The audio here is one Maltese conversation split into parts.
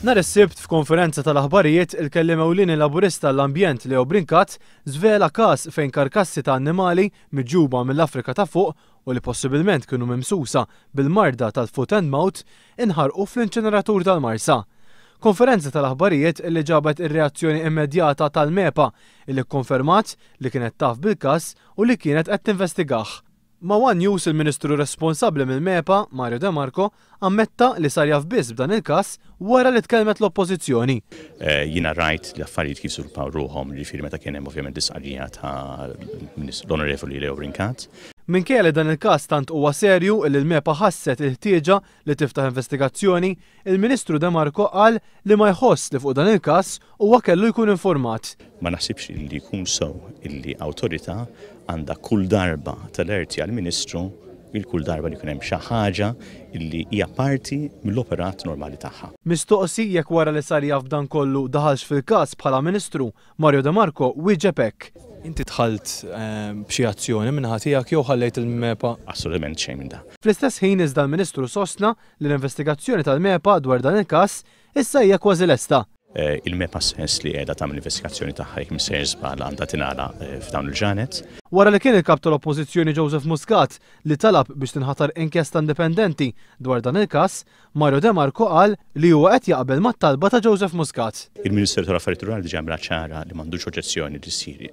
Nhar is-Sibt f'konferenza tal-aħbarijiet, il-kelliem ewlieni Laburista għall-Ambjent Leo Brincat żvela każ fejn karkassi ta' annimali miġjuba mill-Afrika ta' Fuq u li possibilment kienu mimsusa bil-marda tal-foot and mouth inħarqu fl-inċineratur tal-Marsa. Konferenza tal-aħbarijiet illi ġabet ir-reazzjoni immedjata tal-MEPA illi kkonfermat li kienet taf bil-każ u li kienet qed tinvestigah. Ma' one News il-Ministru responsabbli mill-MEPA, Mario De Marco, ammetta li sar jaf biss b'dan il-każ wara li tkellmet l-Oppożizzjoni. Jiena rajt l-affarijiet kif żviluppaw ruħhom, jiġifieri meta kien hemm ovvjament l-istqarrija ta' l-Onorevoli Leo Brincat. Minkejja li dan il-każ tant huwa serju illi l-MEPA ħasset il-ħtieġa li tiftaħ investigazzjoni, il-Ministru De Marco qal li ma jħoss li fuq dan il-każ huwa kellu jkun informat. Ma naħsibx illi jkun sew illi awtorità għandha kull darba talertja l-Ministru il kull darba li jkun hemm xi ħaġa illi hija parti mill-operat normali tagħha. Mistoqsi jekk wara li sar jaf b'dan kollu daħalx fil-każ bħala Ministru, Mario De Marco wieġeb hekk. Inti dħalt b'xi azzjoni min-naħa tiegħek jew ħallejt il-MEPA? Assolutament xejn minn dan. Fl-istess ħin iżda l-Ministru sostna li l-investigazzjoni tal-MEPA dwar dan il-każ issa hija kważi lesta. Il-MEPA stess li qiegħda tagħmel l-investigazzjoni tagħha jekk mhix sejjer żball għandha tingħalaq f'dawn il-ġranet. Wara li kien il-Kap tal-Oppożizzjoni Joseph Muscat li talab biex tinħatar inkjesta indipendenti dwar dan il-każ, Mario De Marco qal li huwa qed jaqbel mat-talba ta' Joseph Muscat. Il-Ministeru tal-Affarijiet Rurali diġà għamilha ċara li m'għandux oġġezzjoni li ssir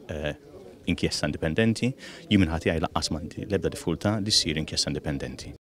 inkjesta indipendenti. Jien min-naħa tiegħi lanqas m'għandi l-ebda diffikultà li ssir inkjesta indipendenti.